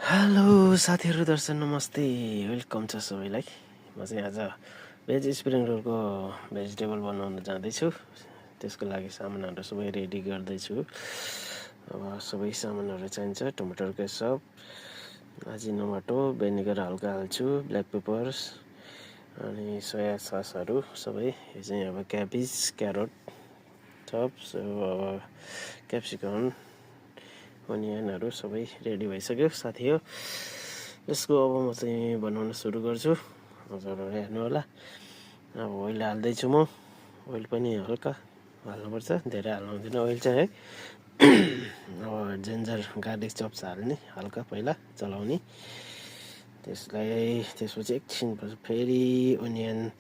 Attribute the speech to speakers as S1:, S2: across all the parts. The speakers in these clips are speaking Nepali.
S1: हेलो साथीहरू, दर्शन नमस्ते, वेलकम छ सबैलाई। म चाहिँ आज भेज स्प्रिङ रोलको भेजिटेबल बनाउन जाँदैछु। त्यसको लागि सामानहरू सबै रेडी गर्दैछु। अब सबै सामानहरू चाहिन्छ: टमाटर केचप, अजिनोमोटो, भिनेगर हल्का हाल्छु, ब्ल्याक पेपर्स, अनि सोया ससहरू सबै। यो चाहिँ अब क्याबेज, क्यारोट, चप्स, अब क्याप्सिकम, अनियनहरू सबै रेडी भइसक्यो साथी हो। यसको अब म चाहिँ बनाउन सुरु गर्छु। हजुरहरू हेर्नु होला। अब ओइल हाल्दैछु म। ओइल पनि हल्का हाल्नुपर्छ, धेरै हाल्नु हुँदैन ओइल चाहिँ है। अब जिन्जर गार्लिक चप्स हाल्ने हल्का पहिला चलाउने, त्यसपछि एकछिनपछि फेरि ओनियन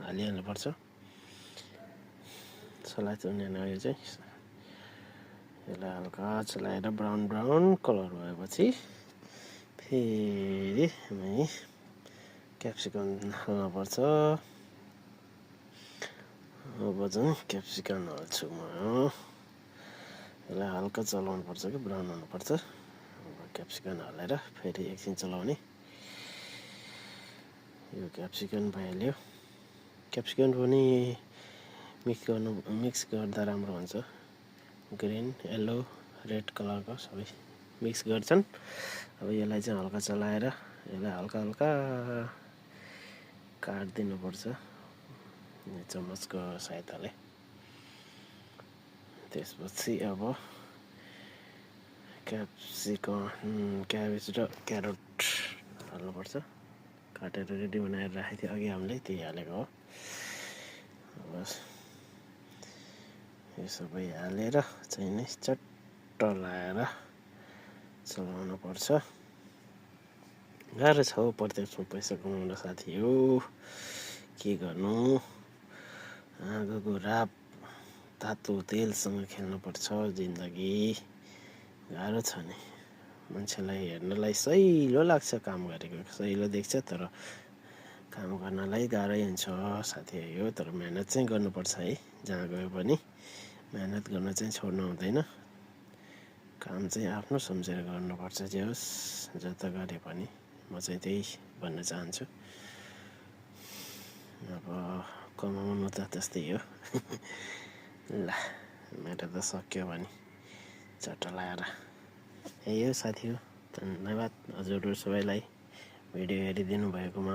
S1: हालिहाल्नुपर्छ। सलाद ओनियन यो चाहिँ यसलाई हल्का चलाएर ब्राउन कलर भएपछि फेरि हामी क्याप्सिकम हाल्नुपर्छ। अब चाहिँ क्याप्सिकम हाल्छु म। यसलाई हल्का चलाउनु पर्छ कि ब्राउन हुनुपर्छ। क्याप्सिकम हालेर फेरि एकछिन चलाउने। यो क्याप्सिकम भइहाल्यो। क्याप्सिकम पनि मिक्स गर्दा राम्रो हुन्छ। ग्रिन, येल्लो, रेड कलरको सबै मिक्स गर्छन्। अब यसलाई चाहिँ हल्का चलाएर यसलाई हल्का काटिदिनुपर्छ चम्मचको सहायताले। त्यसपछि अब क्याबेज र क्यारोट हाल्नुपर्छ। काटेर रेडी बनाएर राखेको थियो अघि हामीले, त्यही हालेको हो। बस यो सबै हालेर चाहिँ नै चट्ट लाएर चलाउनु पर्छ। गाह्रो छ हौ प्रत्यक्षमा पैसा कमाउन साथी हो। के गर्नु, आगोको राप तातो तेलसँग खेल्नुपर्छ जिन्दगी। गाह्रो छ नि। मान्छेलाई हेर्नलाई सहिलो लाग्छ, काम गरेको सहिलो देख्छ, तर काम गर्नलाई गाह्रै हुन्छ साथी हो। तर मेहनत चाहिँ गर्नुपर्छ है। जहाँ गयो पनि मेहनत गर्न चाहिँ छोड्नु हुँदैन। काम चाहिँ आफ्नो सम्झेर गर्नुपर्छ। जे होस् जता गरे पनि म चाहिँ त्यही भन्न चाहन्छु। अब कमाउनु त त्यस्तै हो। ल, मेरो त सक्यो भने चट्ट लाएर यही हो साथी हो। धन्यवाद हजुरहरू सबैलाई भिडियो हेरिदिनु भएकोमा।